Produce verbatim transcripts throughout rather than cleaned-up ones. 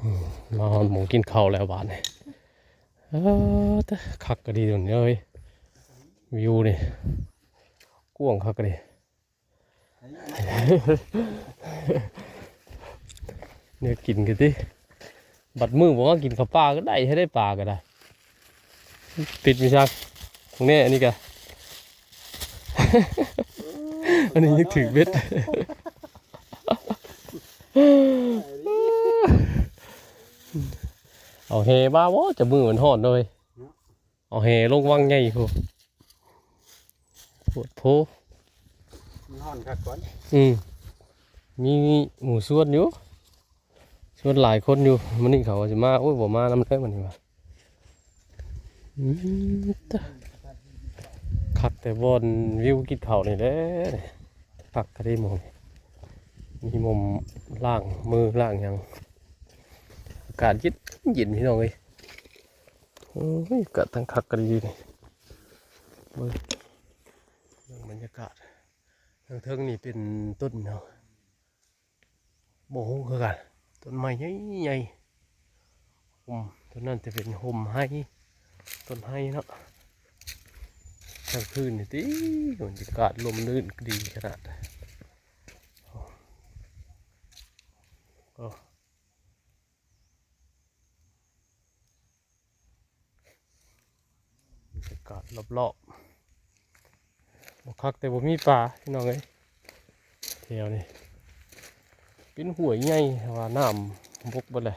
อืมมาฮอดหม่องกินข้าวแล้วบาดนี้ เออแต่คักก็ดีตรงนี้เลย วิวนี่กว้างคักก็ดี เนี่ยกินกันติ บัดมื้อบอกว่ากินข้าวปลาก็ได้ ให้ได้ปลาก็ได้ ติดมีชักของเนี่ยอันนี้ก็ อันนี้ยังถือเบ็ด เอาแหมาบ่จะมือมันฮ้อนเลย เอาแหลงวังใหญ่พุ้น โพดโพ มันฮ้อนคักก่อน อืม มีหมู่ชวนอยู่ ชวนหลายคนอยู่ มื้อนี้เขาว่าสิมา โอ้ย บ่มานำแล้วมื้อนี้ว่า อืม ตะ คักแต่บ่อนวิวกินข้าวนี่แหละ คักกะดีหม่อง มีหม่องล้างมือล้างหยัง อากาศเย็นเย็นพี่น้องเอ้ย โอ้ย อากาศทั้งคักกะดีนี่ เบิ่ง เบิ่งบรรยากาศ ทางเทิงนี่เป็นต้นเนาะ บ่ฮู้คือกัน ต้นไม้ใหญ่ๆ โฮม ต้นนั้นจะเป็นโฮมไฮ ต้นไฮเนาะ กลางคืนนี่ติ บรรยากาศร่มรื่นดีขนาด โอ้ บรรยากาศรอบๆ บ่คักแต่บ่มีปลาพี่น้องเอ้ย แถวนี้ เป็นห้วยใหญ่แต่ว่าน้ำบกเบิดเลย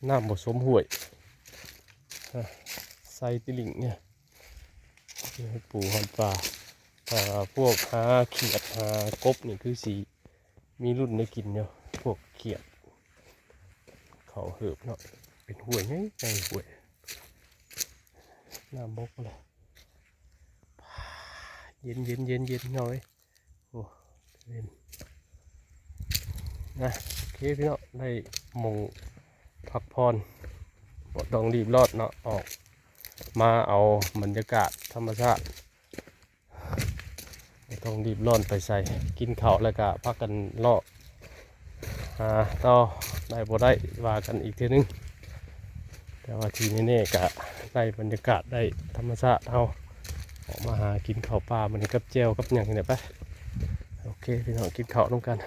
น้ำบ่สมห้วย อ่ะ ใส่ติลิงเนี่ย ปูหาปลา แต่ว่าพวกหาเขียดหากบนี่คือสิ มีรุ่นได้กินอยู่ พวกเขียด เขาเหิบเนาะ เป็นห้วยใหญ่ใหญ่ห้วย น้ำบกเลย เย็นเย็นเย็นเย็นหน่อย โอ้ เย็น นะ โอเคพี่น้อง ได้หม่องพักผ่อน บ่ต้องรีบร้อนเนาะ ออกมาเอาบรรยากาศธรรมชาติ บ่ต้องรีบร้อนไปใส กินข้าวแล้วก็พากันเลาะหาต่อ ได้บ่ได้ว่ากันอีกเทื่อนึง แต่ว่าที่แน่ๆก็ได้บรรยากาศ ได้ธรรมชาติ เฮาออกมาหากินข้าวป่า มื้อนี้กับแจ่วกับหยังนี่แหละไป โอเคพี่น้อง กินข้าวนำกัน